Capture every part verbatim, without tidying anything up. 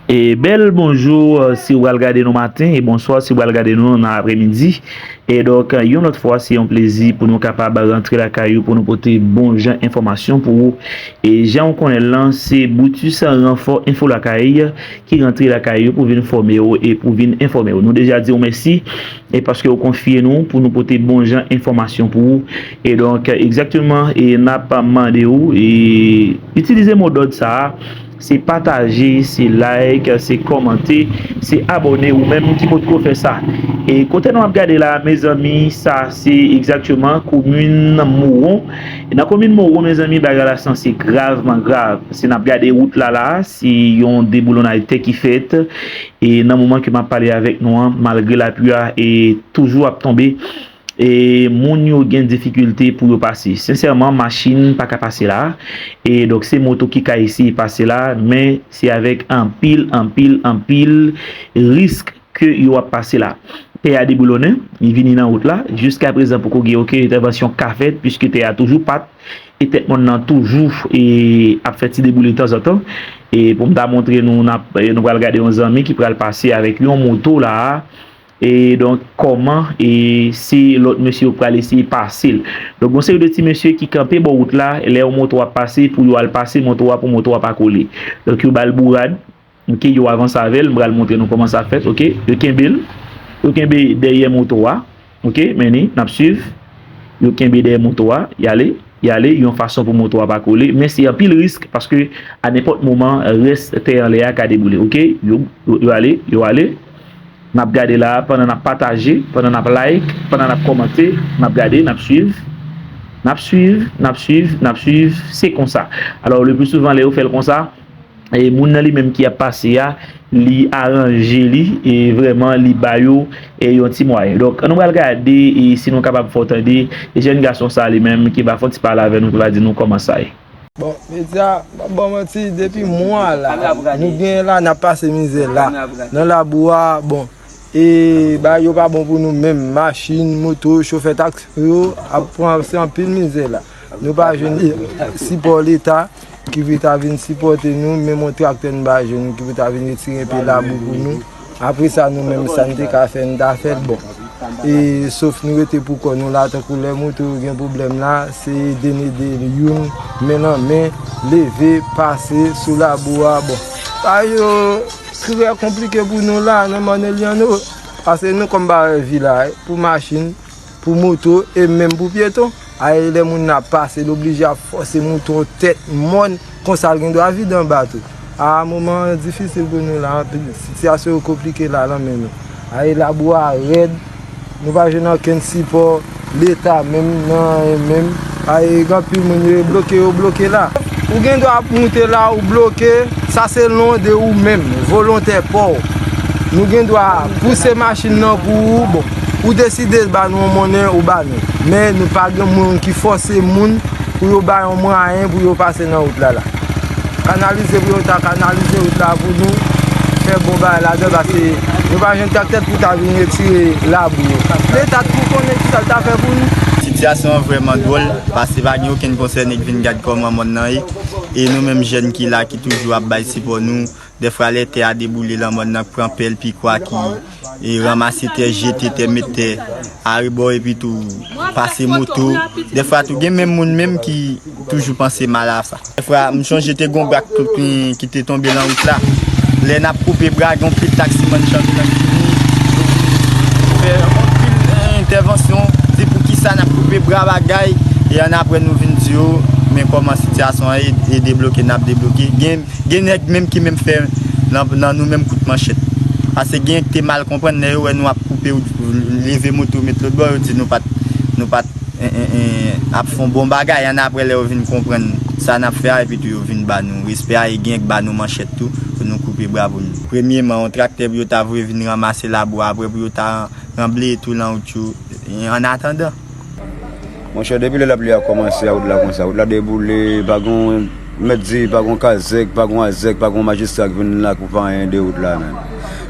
E bèl bonjou, euh, si w pral gade nou maten, e bonswa si w pral gade nou nan aprèmidi. E donk, euh, yon lòt fwa, se yon plezi pou nou kapab rantre lakay ou, pou nou pote bon jan enfòmasyon pou ou. E jan w konnen l lan, se Brutus Ranfò Enfo Lakay ki rantre lakay ou pou vin fòme w e pou vin enfòme w. Nou deja di w mèsi e paske w konfye nou pou nou pote bon jan enfòmasyon pou ou. E donk, egzakteman, e n ap mande w, e itilize mo dòd sa a, se pataje, se like, se kòmante, se abòne ou menm ki potko fè sa. E kote nou ap gade la, mezanmi, sa se egzakteman komin Mowon. E nan komin Mowon, mezanmi, bagay la sanse gravman grav. Si n ap gade wout la la, se yon deboulonnay tè ki fèt. E nan moman ke m ap pale avèk nou an, malgre lapli a e toujou ap tonbe, e moun yo gen difikilte pou yo pase. Sensèman, machin pa ka pase la. E donk, se moto ki ka eseye pase la, men se avèk anpil, anpil, anpil risk ke yo ap pase la. Tè a deboulonnen, li vini nan wout la. Jiskaprezan, poko gen okenn entèvansyon k ka fèt, piske tè a toujou pat, e tèt mòn nan toujou e ap fè ti deboule tanzantan. E pou m ta montre nou, n ap, e nou pral gade yon zanmi ki pral pase avèk yon moto la a. E donk, kòman, e se lòt mesye yo pral eseye pase l. Donk, gon seri de ti mesye ki kanpe bò wout la, lè yon moto ap pase, pou yo al pase moto a, pou moto a pa kole. Donk, yo ba l bourad, oke, yo avanse avè l, m pral montre nou kòman sa fèt, oke. Yo kenbe l, yo kenbe dèyè moto a, oke, men ni, n ap swiv. Yo kenbe dèyè moto a, y ale, y ale, yon fason pou moto a pa kole, men se anpil risk, paske a nenpòt moman, rès tè anlè a ka deboule, oke. Yo, yo, yo ale, yo ale. N ap gade la, pandan n ap pataje, pandan n ap like, pandan n ap kòmante, n ap gade, n ap swiv. N ap swiv, n ap swiv, n ap swiv, se konsa. Alò, le pli souvan, lè yo fè l konsa, e moun nan li menm ki ap pase a, li aranje li, e vrèman, li ba yo, e yon ti mwayen. Donk, nou pral gade, e si nou kapab fè w tande, e jèn gason sa li menm ki va fè yon ti pale avè nou, ki va di nou kòman sa ye. Bon, medya, m ap ba w manti, depi mwa la, nou gen la, n ap pase mizè la. Nan labou a, bon, e bagay yo pa bon pou nou menm, machin, moto, chofè taksi yo ap pran se anpil mizè la. Nou pa jwenn sipò Leta ki pou ta vin sipòte nou, menm yon traktè nou pa jwenn ki pou ta vin retire enpe labou pou nou. Apre sa, nou menm, sa n te ka fè, n ta fè l bon. E, sof nou rete pou kò nou la, tankou lè moto yo gen pwoblèm la, se ede n ede youn, men nan men, leve, pase sou labou a, bon. Bagay yo trè konplike pou nou la, nan Mòn Elyano, paske nou kòm Barèvi la, pou machin, pou moto e menm pou pyeton. Ay, lè moun nan ap pase, l oblije ap fòse moto tèt mòn, konsa l gen dwa vide anba tou. A, moman an difisil pou nou la anpil. Sitiyasyon yo konplike la nan men nou. Ay, labou a rèd, nou pa jwenn okenn sipò Leta menm, nan anyen menm. Ay, gen anpil moun yo bloke, yo bloke la. Ou gen dwa ap moute la, ou bloke, sa se lon de ou menm, volontè pa w. Nou gen dwa pouse machin nan pou ou, bon, ou deside ba nou yon monnen, ou ba nou. Men nou pa gen moun ki fòse moun pou yo bay yon mwayen pou yo pase nan wout la la. Kanalize pou yo ta kanalize wout la pou nou, fè bon bagay ladan, paske nou pa jwenn traktè pou ta vin retire labou yo. Leta tou konnen kisa l ta fè pou nou. Sitiyasyon an vrèman dwòl, paske pa gen okenn konsène k vin gad kòman mòn nan ye. E nou menm jèn ki la, ki toujou ap bay sipò nou, dèfwa lè tè a deboule, lanmòn nan k pran pèl, pikwa ki, e, ranmase tè, jete tè, met tè arebò, epi tou pase moto. Dèfwa tou gen menm moun menm ki toujou panse mal a sa. Dèfwa, m chonje te gon bak ki, ki te tonbe nan wout la. Lè n ap koupe bra, gen yon pil taksimann chanbe nan fini. Fè yon pil, e, entèvansyon, di poukisa n ap koupe bra bagay, e annapre nou vin di yo, men kòman sitiyasyon an ye, e debloke, n ap debloke. Gen, gen nèg menm ki menm fè nan, nan nou menm kout manchèt. Paske gen ki te mal konprann, lè yo wè nou ap koupe, leve moto, met lòt bò, yo di nou pa t, nou pa t, en, en, en, ap fè yon bon bagay. Annapre, lè yo vin konprann sa n ap fè a, epi tou yo vin ba nou respè a, e gen k ba nou manchèt tou, pou nou koupe bra pou nou. Premyeman, yon traktè pou yo ta voye vin ranmase labou, apre pou yo ta ranble tou lan wout yo, e, annatandan. Monchè, depi lè lapli a kòmanse a wout la konsa, wout la deboule, pa gon mèt di, pa gon kazèk, pa gon azèk, pa gon majistra ki vin la koupe anyen de wout la menm.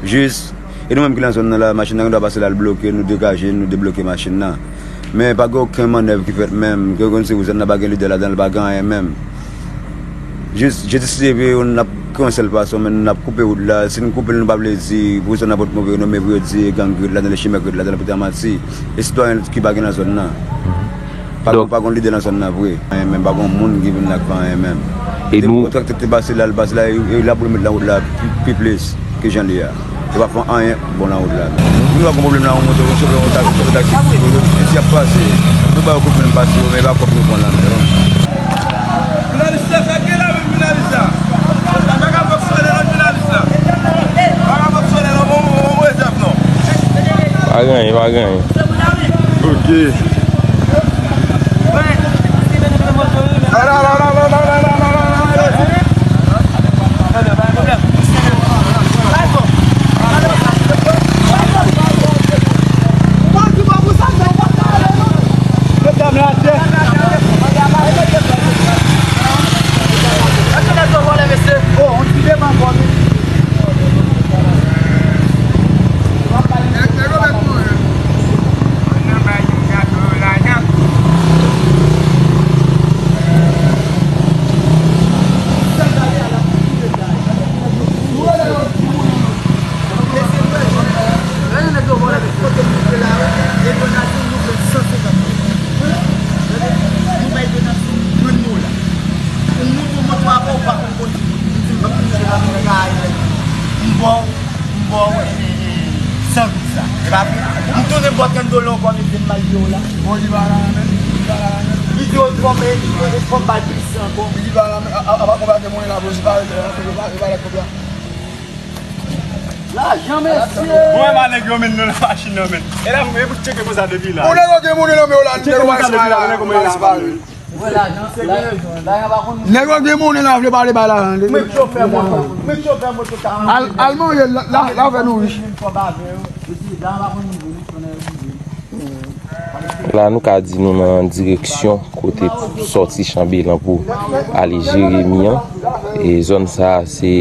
Jis, e nou menm ki lan zòn nan la, machin nan gen dwa pase la, l bloke, nou degaje, nou debloke machin nan. Men pa gen okenn mannèv ki fèt menm, gen kòmsi wout zòn nan pa gen lidè ladan l, pa gen anyen menm. Jis, jis epi n ap Gen yon sèl fason, men n ap koupe wout la. Si n koupe l, nou pa vle di pou zòn nan pot move renome, pou yo di gang yo t ladan, le chimè yo t ladan, le Pòtoprens. E sitwayen ki pa gen nan zòn nan. Pa gon, pa gon lidè nan zòn nan vre. Anyen menm, pa gon moun ki vin la k fè anyen menm. E nou, trakte te pase la, l pase la, e, e la pou l met nan wout la pi, pi plis ke jan li a. Yo pa fè anyen bon nan wout la. Nou pa gon pwoblèm la, yon moto, yon chofè, yon taksi, chofè taksi, si y ap pase, nou ba yo kout men pase, men e pa kòb nou pran la, men. Jounalis la, sa gen la menm jounalis la. Sa pa ka fonksyone non jounalis la. Pa ka fonksyone non, bon, bon, bon, bon, bon, non. Pa gen anyen, pa gen anyen. Ok. M ba w, m ba w, e, e, e, san goud sa. E pa vre? M tounen bò tandolo ankò, mesye, m mal di w la. Bon, li pa la menm, li pa la menm. Li di w fò m, e, e, fò m bay plis ankò. Li pa la menm, a, a, a pa konprann ke mwen la, bon, se pa, se pa, se pa la konprann. Lajan, mesye! Mwen pa nèg yo menm nan machin nan menm. E la, mwen pou tcheke konsa depi la. Ou nèg yo gen moun nan men w la, nèg yo pa espare la, nèg yo pa espare. Nèg yo gen moun la vle pale bay lajan. Met chofè moto. Met chofè moto sa. Al, al manje la, la, la fè nou rich. La nou ka di nou nan direksyon kote sòti Chanbelan pou ale Jeremi an. E zòn sa a se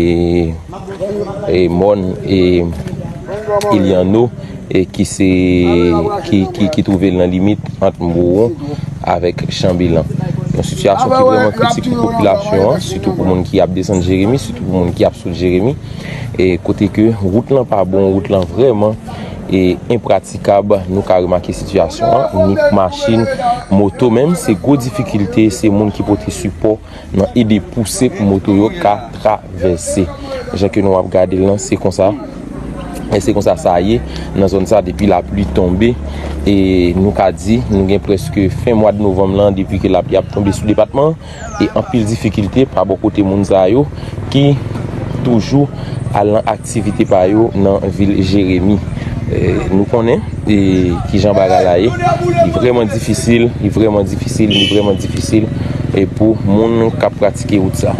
e mòn e Elyano e ki se ki, ki, ki twouve l nan limit ant Mowon avèk Chanbelan. Yon sitiyasyon ki vrèman kritik pou popilasyon an, sitou pou moun ki ap desann Jeremi, sitou pou moun ki ap sot Jeremi. E kote ke wout lan pa bon, wout lan vrèman e enpratikab, nou ka remake sitiyasyon an, ni machin, moto menm, se gwo difikilte, se moun ki pote sipò nan ede pouse pou moto yo ka travèse. Jan ke nou ap gade l lan, se konsa. E se konsa sa ye nan zòn sa depi lapli tonbe. E nou ka di, nou gen prèske fen mwa de novanm lan depi ke lapli ap tonbe sou depatman an. E anpil difikilte pa bò kote moun sa yo ki toujou al nan aktivite pa yo nan vil Jeremi. E nou konnen e kijan bagay la ye. Li vrèman difisil, li vrèman difisil, li vrèman difisil e pou moun k ap pratike wout sa.